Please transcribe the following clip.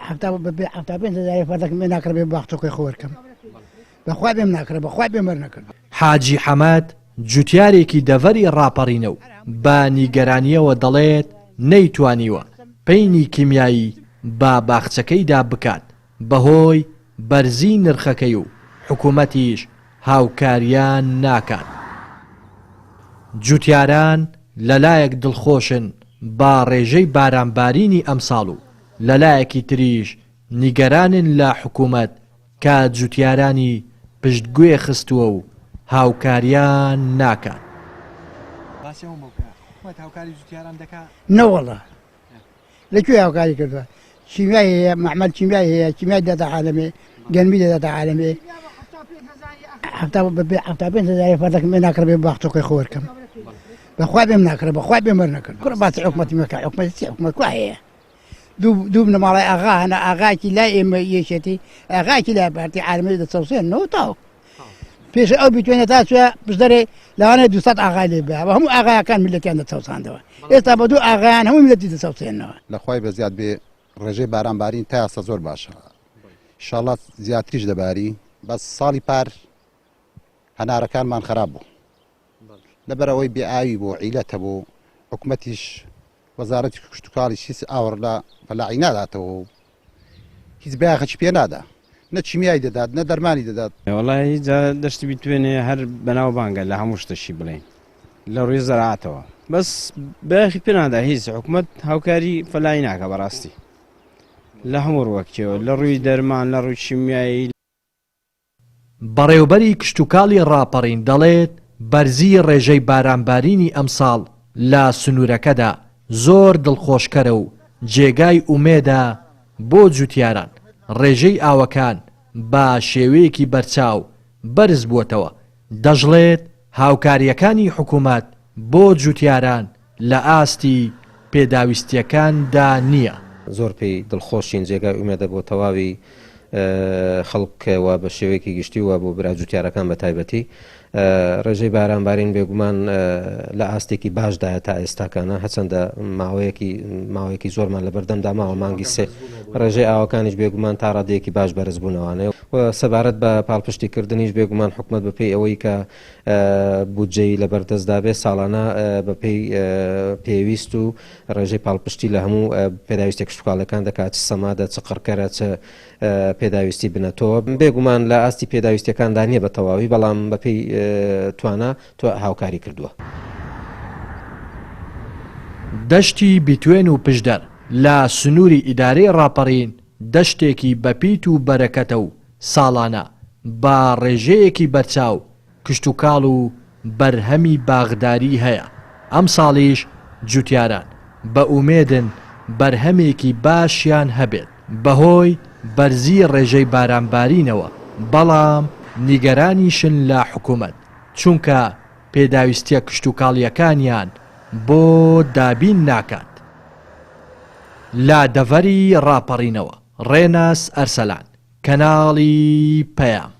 75 هەزاری فەردەکم پێ ناکڕێ بێ باخچەکەی خۆ وەرکەم بەخوا بێم ناکڕێ بەخوا بێم وەرنەکرد. حاجی حەمەد جوتیارێکی دەڤەری ڕاپەڕینە و بە نیگەرانییەوە دەڵێت نەیتوانیوە پەینی کیمیایی بە باخچەکەیدا بکات بەهۆی بەرزی نرخەکەی و حکومەتیش هاوکاریان ناکات. جوتیاران لەلایەک دڵخۆشن بە ڕێژەی بارانبارینی ئەمساڵ و لەلایەکی تریش نیگەرانن لە حکومەت کە جوتیارانی پشتگوێ خستووە و هاوکاریان ناکات. باسی ئەوەم بۆ بکە حکومەت هاوکاری جوتیاران دەکا؟ نەوەڵا لە کوێ هاوکاری کردووە؟ کیمیای هەیە مەعمەل کیمیای هەیە کیمیای دەداتە عالەمێ گەنمی دەداتە عالەمێ 75 هەزاری فەردەکم پێ ناکڕێ بێ باخچەکەی خۆ وەرکەم بەخوا بێم ناکڕێ بەخوا بێم وەرنەکرد کوڕە باسی حکومەتی مەکە حکومەتی چی حکومەت کوا هەیە دوو بنەماڵەی ئاغا هەنە ئاغاکی لای ئێمە یەکێتی ئاغاکی لای پارتی عالەمێ دەچەوسێنەوە تاو پێش ئەو بیتوێنە تا چوە پشدەرێ لەوانەیە 200 ئاغای لێ بێ هەموو ئاغایەکان میلەتیان دەچەوساندەوە ئێستا بە دوو ئاغایان هەموو میلەتی دەچەوسێنەوە. لە خوای بەزیاد بێ ڕێژەی باران بارین تا ئێستا زۆر باشە ئیشاڵا زیاتریش دەباری بەس ساڵی پار هەنارەکانمان خراپ بوو لەبەر ئەوەی بێ ئاوی بوو عیلەت هەبوو حکومەتیش وەزارەتی کشتوکاڵیش هیچ ئاوڕ لە فەلاحی ناداتەوە و هیچ بایەخێکی پێ نادا نە کیمیای دەدات نە دەرمانی دەدات. وەڵاهی جا دەشتی بیتوێنێ هەر بەناو بانگە لە هەموو شتەشی بڵێین لە ڕووی زەراعەتەوە بەس بایەخی پێ نادا هیچ حکومەت هاوکاری فەلاحی ناکا بەڕاستی لە هەموو ڕووەکیەوە لە ڕووی دەرمان لە ڕووی کیمیایی. بەڕێوبەری کشتوکاڵی ڕاپەڕین دەڵێت، بەرزی ڕێژەی بارانبارینی ئەمساڵ لە سنوورەکەدا زۆر دڵخۆشکەرە و جێگای ئومێدە بۆ جوتیاران، ڕێژەی ئاوەکان بە شێوەیەکی بەرچاو بەرزبووەتەوە، دەشڵێت، هاوکارییەکانی حکومەت بۆ جوتیاران لە ئاستی پێداویستییەکاندا نییە. زۆر پێی دڵخۆشین، جێگای ئومێدە بۆ تەواوی خەڵک و بە شێوەیەکی گشتی و بۆ برا جوتیارەکان بە تایبەتی. ڕێژەی بارانبارین بێگومان لە ئاستێکی باشدایە تا ئێستاکانە، هەچەندە ماوەیەکی ماوەیەکی زۆرمان لە بەردەمدا ماوە مانگی سێ ڕێژەی ئاوەکانیش بێگومان تا ڕادەیەکی باش بەرزبوونەوانەیە و سەبارەت بە پاڵپشتیکردنیش بێگومان حکومەت بەپێی ئەوەی کە بودجەی لەبەردەستدا بێت ساڵانە بەپێی پێویست و ڕێژەی پاڵپشتی لە هەموو پێداویستیە کشتوکاڵیەکان دەکات چ سەمادە چ قڕکەرە چ پێداویستی بنەتۆوە بێگومان لە ئاستی پێداویستیەکاندا نییە بە تەواوی بەڵام بەپێی توانا تۆ هاوکاری کردووە. دەشتی بیتوێن و پشدەر لە سنووری ئیدارەی ڕاپەڕین دەشتێکی بەپیت و بەرەکەتە و ساڵانە بە ڕێژەیەکی بەرچاو کشتوکاڵ و بەرهەمی باخداری هەیە، ئەمساڵیش جوتیاران بە ئومێدن بەرهەمێکی باشیان هەبێت بەهۆی بەرزی ڕێژەی بارانبارینەوە، بەڵام نیگەرانیشن لە حکومەت چونکە پێداویستیە کشتوکاڵیەکانیان بۆ دابین ناکات. لە دەڤەری ڕاپەڕینەوە، ڕێناس ئەرسەلان، کەناڵی پەیام.